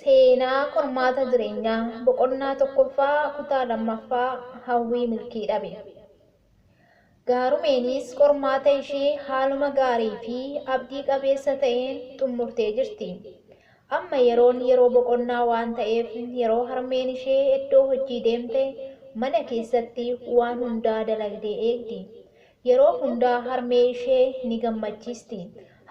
Seenaa qormaata jireenyaa boqonnaa tokkoffaa kutaa lammaffaa hawwii milkii dhabe. Gaarumeenis qormaata ishee haaluma gaarii fi abdii qabeessa ta'een xumurtee jirti. Amma yeroon yeroo boqonnaa waan ta'eef yeroo harmeen ishee iddoo hojii deemte mana keessatti waan hundaa dalagdee eegdi. Yeroo hundaa harmee ishee ni gammachiisti.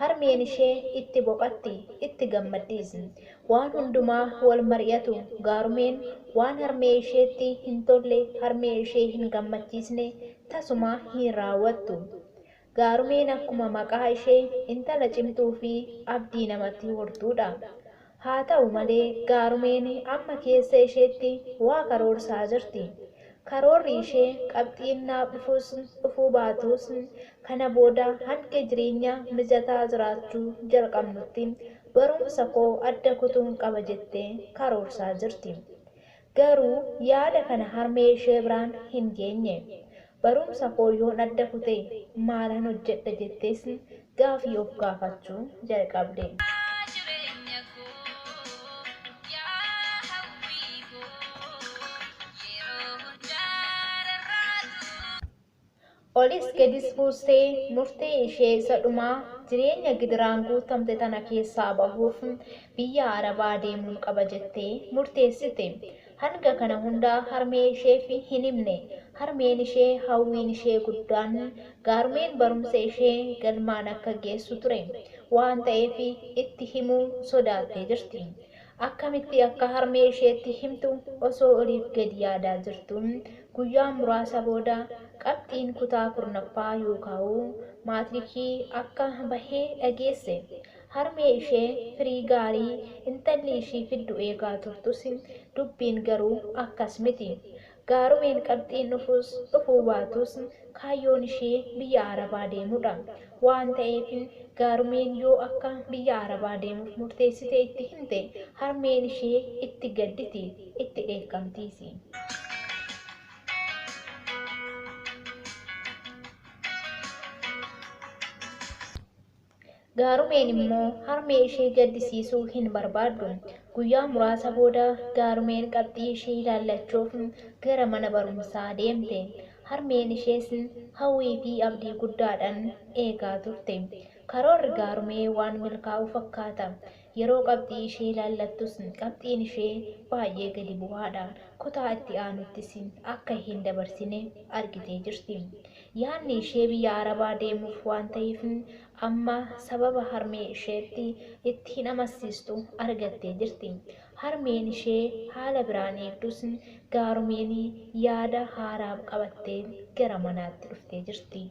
Harmeen ishee itti boqotti, itti gammaddis. Waan hundumaa wal mari'atu. Gaarumeen waan harmee isheetti hin tolle, harmee ishee hin gammachiisne tasuma hin raawwattu. Gaarumeen akkuma maqaa ishee intala cimtuu fi abdii namatti hortuudha. Haa ta'u malee gaarumeen amma keessa isheetti waa karoorsaa jirti. Karoorri ishee qabxiin naaf dhufus dhufuu baatus kana booda hanga jireenya mijataa jiraachuu jalqabnutti barumsa koo adda kutuun qaba jettee karoorsaa jirti. Garuu yaada kana harmee ishee biraan hin geenye. Barumsa koo yoon adda kute maalan hojjedha jettees gaafii of gaafachuu jalqabde. Jireenya koo yaa hawwii koo yeroo hundaa rarraatu. Olis gadis buustee murtee ishee isa dhumaa jireenya gidiraan guutamte tana keessaa bahuuf biyya Arabaa deemuun qaba jettee murteessite. Hanga kana hundaa harmee isheef hin himne. Harmeen ishee hawwiin ishee guddaan gaarumeen barumsa ishee galmaan akka geessu ture waan ta'eef itti himuu sodaattee jirti. Akkamitti akka harmee isheetti himtu osoo oliif gadi yaadaa jirtu guyyaa muraasa booda qabxiin kutaa kurnaffaa yookaan maatirikii akka bahee dhageesse. Harmee ishee firii gaarii intalli ishii fiddu eegaa turtus dubbiin garuu akkas miti. Gaarumeen qabxiin dhufus dhufuu baatus kaayyoon ishee biyya Arabaa deemudha. Waan ta'eef gaarumeen yoo akka biyya Arabaa deemuuf murteessite itti himte harmeen ishee itti gadditi, itti dheekkamtiisi. Gaarumeen immoo harmee ishee gaddisiisuu hin barbaaddu. Guyyaa muraasa booda gaarumeen qabxii ishee ilaallachuuf gara mana barumsaa deemte. Harmeen ishees hawwii fi abdii guddaadhaan eegaa turte. Karoorri gaarumee waan milkaa'u fakkaata. Yeroo qabxii ishee ilaallattus qabxiin ishee baay'ee gadi bu'aadha. Kutaa itti aanuttis akka hin dabarsine argitee jirti. Yaadni ishee biyya Arabaa deemuuf waan ta'eef amma sababa harmee isheetti itti hin amansiistu argattee jirti. Harmeen ishee haala biraan eegdus gaarumeen yaada haaraa qabattee gara manaatti dhuftee jirti.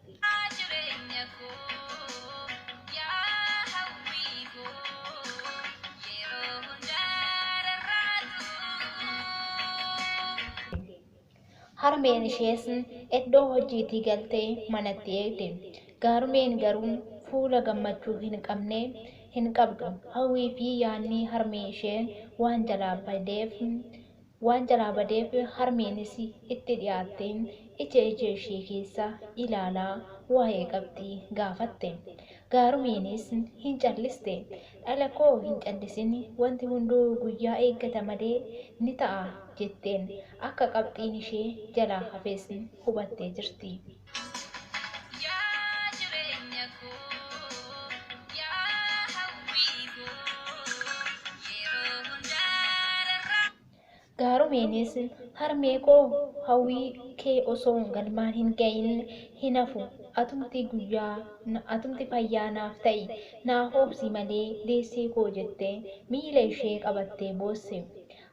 Jireenya koo yaa hawwii koo yeroo hundaa rarraatu. Harmeen ishees iddoo hojiitii galtee manatti eegde. Gaarumeen garuu fuula gammachuu hin qabne hin qabdu. Hawwii fi yaadni harmee ishee waan jalaa badeef harmeenis itti dhiyaattee ija ija ishee keessa ilaalaa waa'ee qabxii gaafatte. Gaarumeenis hin calliste. Dhala koo hin callisin wanti hunduu guyyaa eeggata malee ni ta'a jetteen akka qabxiin ishee jalaa hafes hubattee jirti. Yaa jireenya koo yaa hawwii koo yeroo hundaa rarraatu. Gaarumeenis harmee koo hawwii kee osoo galmaan hin gahin hin hafu atumti guyyaa atumti fayyaa naaf ta'i naaf obsi malee deessee koo jettee miila ishee qabattee boosse.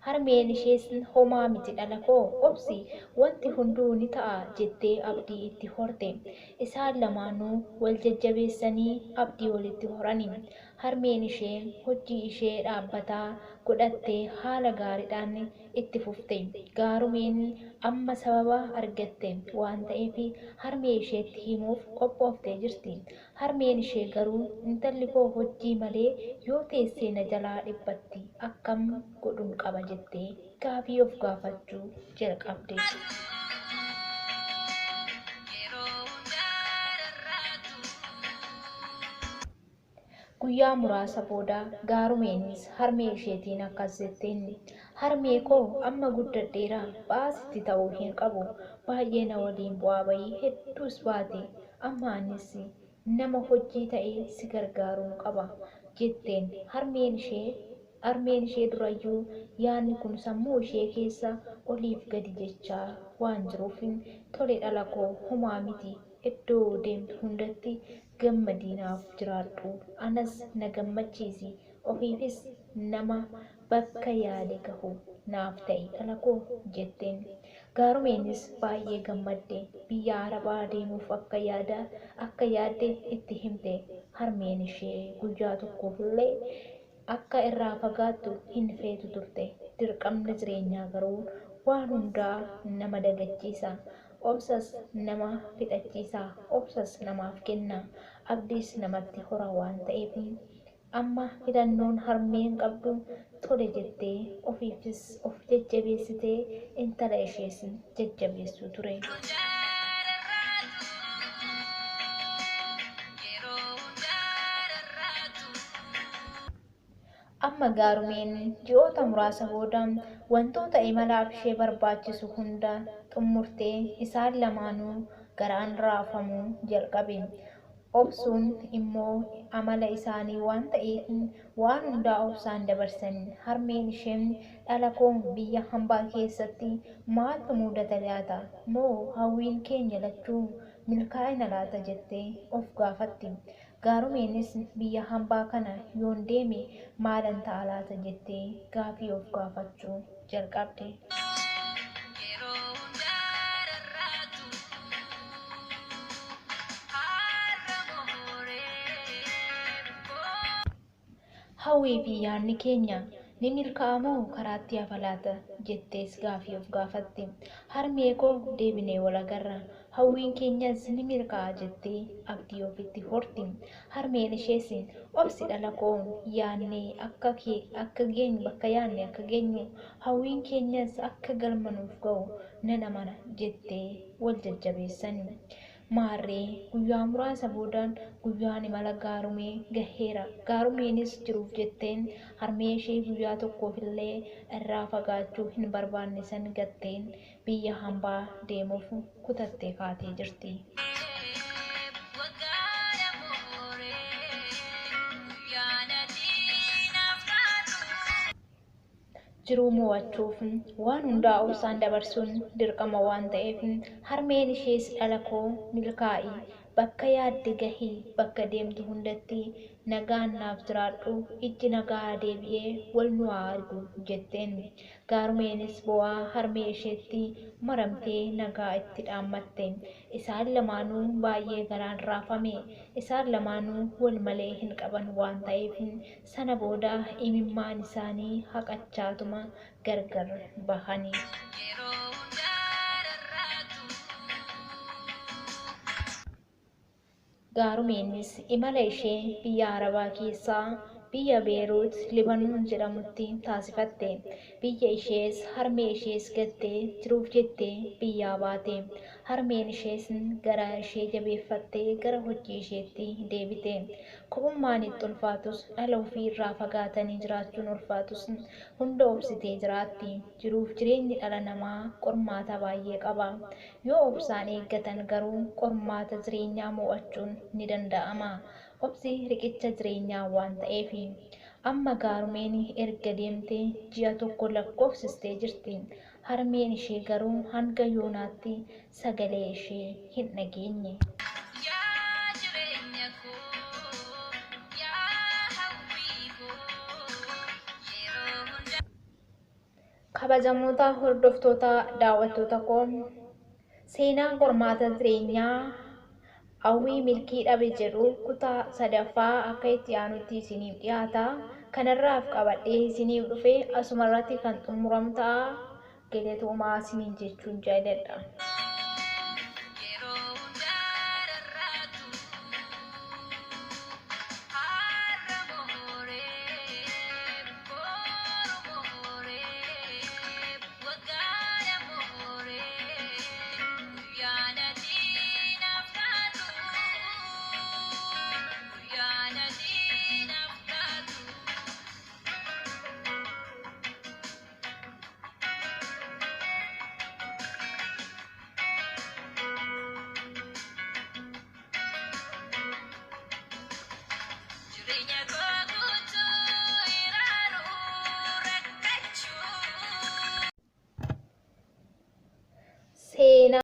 Harmeen ishees homaa miti dhala koo obsi wanti hunduu ni ta'a jettee abdii itti horte. Isaan lamaanuu wal jajjabeessanii abdii walitti horani. Harmeen ishee hojii ishee dhaabbataa godhattee haala gaariidhaan itti fufte. Gaarumeen amma sababa argatte waan ta'eef harmee isheetti himuuf qophooftee jirti. Harmeen ishee garuu intalli koo hojii malee yoo teessee na jalaa dhiphatti akkam godhuun qaba jettee gaafii of gaafachuu jalqabde. Yeroo hundaa rarraatu. Guyyaa muraasa booda Gaarumeenis harmee isheetiin akkas jetteen, "Harmee koo, amma guddadheera, ba'aasitti ta'uu hin qabu. Baay'ee na waliin bu'aa bayii hedduus baate. Amma anis nama hojii ta'ee si gargaaruun qaba," jetteen. Harmeen ishee durayyuu yaadni kun sammuu ishee keessa oliif gadi jechaa waan jiruuf, "Tole dhala koo, homaa miti, iddoo deemtu hundatti gammadinaaf jiraadhu, anas na gammachiisi, ofiifis nama bakka yaade gahu naaf ta'i dhala koo," jetteen. Gaarumeenis baay'ee gammadde. Biyya Arabaa deemuuf akka yaadde itti himte. Harmeen ishee guyyaa tokkoof illee akka irraa fagaattu hin feetu turte. Dirqamni jireenyaa garuu waan hundaa nama dagachiisa. Obsas nama fixachiisa. Obsas namaaf kenna. Abdiis namatti hora waan ta'eef, amma filannoon harmeen qabdu tole jettee ofiifis of jajjabeessitee intala ishees jajjabeessuu ture. Amma Gaarumeen ji'oota muraasa booda wantoota imalaaf ishee barbaachisu hunda xumurtee isaan lamaanuu garaan raafamuu jalqabe. Obsuun immoo amala isaanii waan ta'eef waan hundaa obsaan dabarsan. Harmeen ishee, "Dhala koo, biyya hambaa keessatti maaltu mudata laata? Moo hawwiin keenya lachuu milkaa'ina laata?" jettee of gaafatti. Gaarumeenis, "Biyya hambaa kana yoon deeme maalan ta'a laata?" jettee gaafii of gaafachuu jalqabde. Yeroo hundaa rarraatu har'a mooree. "Hawwii fi yaadni keenya ni milkaa'a moo karaatti hafa laata?" jettees gaafii of gaafatti. "Harmee koo, deebinee wal agarra. Hawwiin keenyas ni milkaa'a," jettee abdii ofitti horti. Harmeen ishees, "Obsi dhala koo, yaadnee akka geenyu, bakka yaadne akka geenyu, hawwiin keenyas akka galma nuuf ga'u nan amana," jettee wal jajjabeessan. Maarree guyyaa muraasa boodaan guyyaan imala Gaarumee gaheera. Gaarumeenis jiruuf jetteen harmee ishee guyyaa tokkoof illee irraa fagaachuu hin barbaanne san gatteen biyya hambaa deemuuf kutattee kaatee jirti. Waggaadha mooree guyyaan ati naaf taatu. Jiruu mo'achuuf waan hundaa obsaan dabarsuun dirqama waan ta'eef, harmeen ishees, "Dhala koo, milkaa'i, bakka yaadde gahi, bakka deemtu hundatti nagaan naaf jiraadhu, ijji nagaa deebi'ee wal nu haa argu," jetteen. Gaarumeenis bo'aa harmee isheetti maramtee nagaa itti dhaammatte. Isaan lamaanuu baay'ee garaan raafame. Isaan lamaanuu wal malee hin qaban waan ta'eef, sana booda imimmaan isaanii haqachaatuma gargar bahani. Yeroo hundaa rarraatu. Gaarumeenis imala ishee biyya Arabaa keessaa biyya Beeruut Libanuun jedhamutti taasifatte. Biyya ishees harmee ishees gattee jiruuf jettee biyyaa baate. Harmeen ishees gara ishee jabeeffattee gara hojii isheetti deebite. Kophummaan itti ulfaatus, dhala ofii irraa fagaatanii jiraachuun ulfaatus, hunda obsitee jiraatti. Jiruuf jireenyi dhala namaa qormaata baay'ee qaba. Yoo obsaan eeggatan garuu qormaata jireenyaa mo'achuun ni danda'ama. Obsi riqicha jireenyaa waan ta'eef. Amma Gaarumeen erga deemtee ji'a tokko lakkoofsistee jirti. Harmeen ishee garuu hanga yoonaatti sagalee ishee hin dhageenye. Yaa jireenya koo, yaa hawwii koo, yeroo hundaa. Kabajamoota hordoftoota daawwattoota koo, seenaan qormaata jireenyaa Hawwii milkii dhabe jedhu kutaa sadaffaa akka itti aanutti isiniif dhiyaata. Kanarraaf qabadhee isiniif dhufe asumarratti kan xumuramu ta'a. Galatoomaa isiniin jechuun jaalladha.